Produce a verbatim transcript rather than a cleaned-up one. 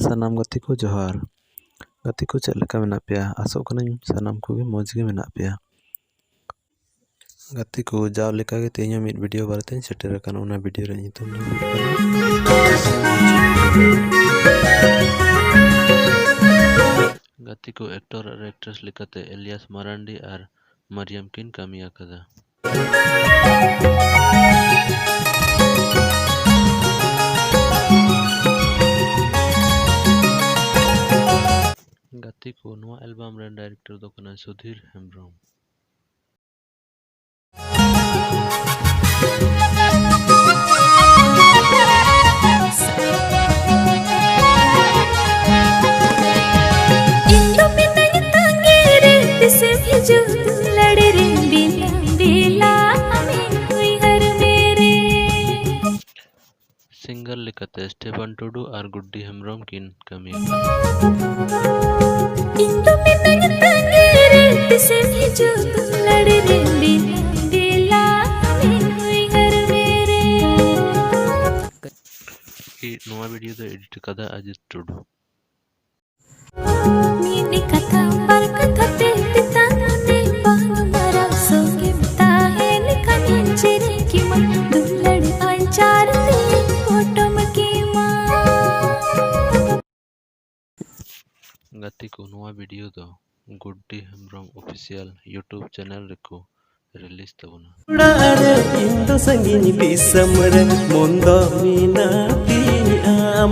ᱥᱟᱱᱟᱢ ᱜᱟᱛᱮ ᱠᱚ ᱡᱚᱦᱟᱨ᱾ ᱜᱟᱛᱮ ᱠᱚ ᱪᱮᱫ ᱞᱮᱠᱟ ᱢᱮᱱᱟᱜ ᱯᱮᱭᱟ? ᱟᱥᱚᱜ ᱠᱟᱹᱱᱟᱹᱧ ᱥᱟᱱᱟᱢ ᱠᱚᱜᱮ ᱢᱚᱡᱽ ᱜᱮ ᱢᱮᱱᱟᱜ ᱯᱮᱭᱟ᱾ ᱜᱟᱛᱮ ᱠᱚ, ᱡᱟᱣ ᱞᱮᱠᱟ ᱜᱮ ᱛᱮᱦᱮᱧ ᱦᱚᱸ ᱢᱤᱫ video ᱵᱟᱨᱮᱛᱮᱧ ᱥᱮᱴᱮᱨ ᱟᱠᱟᱱᱟ᱾ ᱚᱱᱟ video ᱨᱮᱭᱟᱜ ᱧᱩᱛᱩᱢ ᱫᱚ ᱦᱩᱭᱩᱜ ᱠᱟᱱᱟ ᱜᱟᱛᱮ ᱠᱚ, actor ᱟᱨ actress ᱞᱮᱠᱟᱛᱮ ᱮᱞᱤᱭᱟᱥ ᱢᱟᱨᱟᱱᱰᱤ ᱟᱨ ᱢᱟᱨᱤᱭᱟᱢ ᱠᱤᱱ ᱠᱟᱹᱢᱤ ᱟᱠᱟᱫᱟ᱾ ᱜᱟᱛᱮ ᱠᱚ, ᱱᱚᱣᱟ album ᱨᱮᱱ director ᱫᱚ ᱠᱟᱱᱟᱭ ᱥᱩᱫᱷᱤᱨ ᱦᱮᱢᱵᱨᱚᱢ᱾ ᱤᱧ ᱫᱚ ᱢᱤᱱᱟᱹᱧ ᱛᱟᱺᱜᱤ ᱨᱮ, ᱛᱤᱥᱮᱢ ᱦᱤᱡᱩᱜ ᱫᱩᱞᱟᱹᱲ ᱨᱮ, ᱵᱤᱞᱟ ᱵᱤᱞᱟ ᱟᱢᱤᱧ ᱩᱭᱦᱟᱹᱨ ᱢᱮ ᱨᱮ᱾ Singer ᱞᱮᱠᱟᱛᱮ ᱥᱴᱮᱯᱷᱟᱱ ᱴᱩᱰᱩ ᱟᱨ ᱜᱩᱰᱰᱤ ᱦᱮᱢᱵᱨᱚᱢ ᱠᱤᱱ ᱠᱟᱹᱢᱤ ᱟᱠᱟᱫᱟ᱾ ᱤᱧ ᱫᱚ ᱢᱤᱱᱟᱹᱧ ᱛᱟᱺᱜᱤ ᱨᱮ, ᱛᱤᱥᱮᱢ ᱦᱤᱡᱩᱜ ᱫᱩᱞᱟᱹᱲ ᱨᱮ, ᱵᱤᱞᱟ ᱵᱤᱞᱟ ᱟᱢᱤᱧ ᱩᱭᱦᱟᱹᱨ ᱢᱮ ᱨᱮ᱾ ᱱᱚᱣᱟ video ᱫᱚ edit ᱟᱠᱟᱫᱟ ᱟᱡᱤᱛ ᱴᱩᱰᱩ᱾ ᱢᱤᱫ ᱠᱟᱛᱷᱟ ᱵᱟᱨ ᱠᱟᱛᱷᱟ ᱛᱮ ᱛᱮᱛᱟᱝ ᱢᱚᱱᱮ ᱵᱟᱝ ᱢᱟᱨᱟᱝ ᱥᱚᱸᱜᱮᱢ ᱛᱟᱦᱮᱸ ᱞᱮᱠᱷᱟᱱ ᱪᱮᱨᱮ ᱠᱤᱢᱟ ᱫᱩᱞᱟᱹᱲ ᱟᱧᱪᱟᱨ ᱛᱮ ᱯᱚᱴᱚᱢ ᱠᱤᱢᱟ᱾ ᱜᱟᱛᱮ ᱠᱚ, ᱱᱚᱣᱟ video ᱫᱚ ᱜᱩᱰᱰᱤ ᱦᱮᱢᱵᱨᱚᱢ official YouTube channel ᱨᱮᱠᱚ release ᱛᱟᱵᱚᱱᱟ᱾ ᱚᱲᱟᱜ ᱨᱮ ᱤᱧ ᱫᱚ ᱥᱟᱺᱜᱤᱧ ᱫᱤᱥᱚᱢ ᱨᱮ ᱢᱚᱱ ᱫᱚ ᱢᱮᱱᱟᱜ ᱛᱤᱧ ᱟᱢ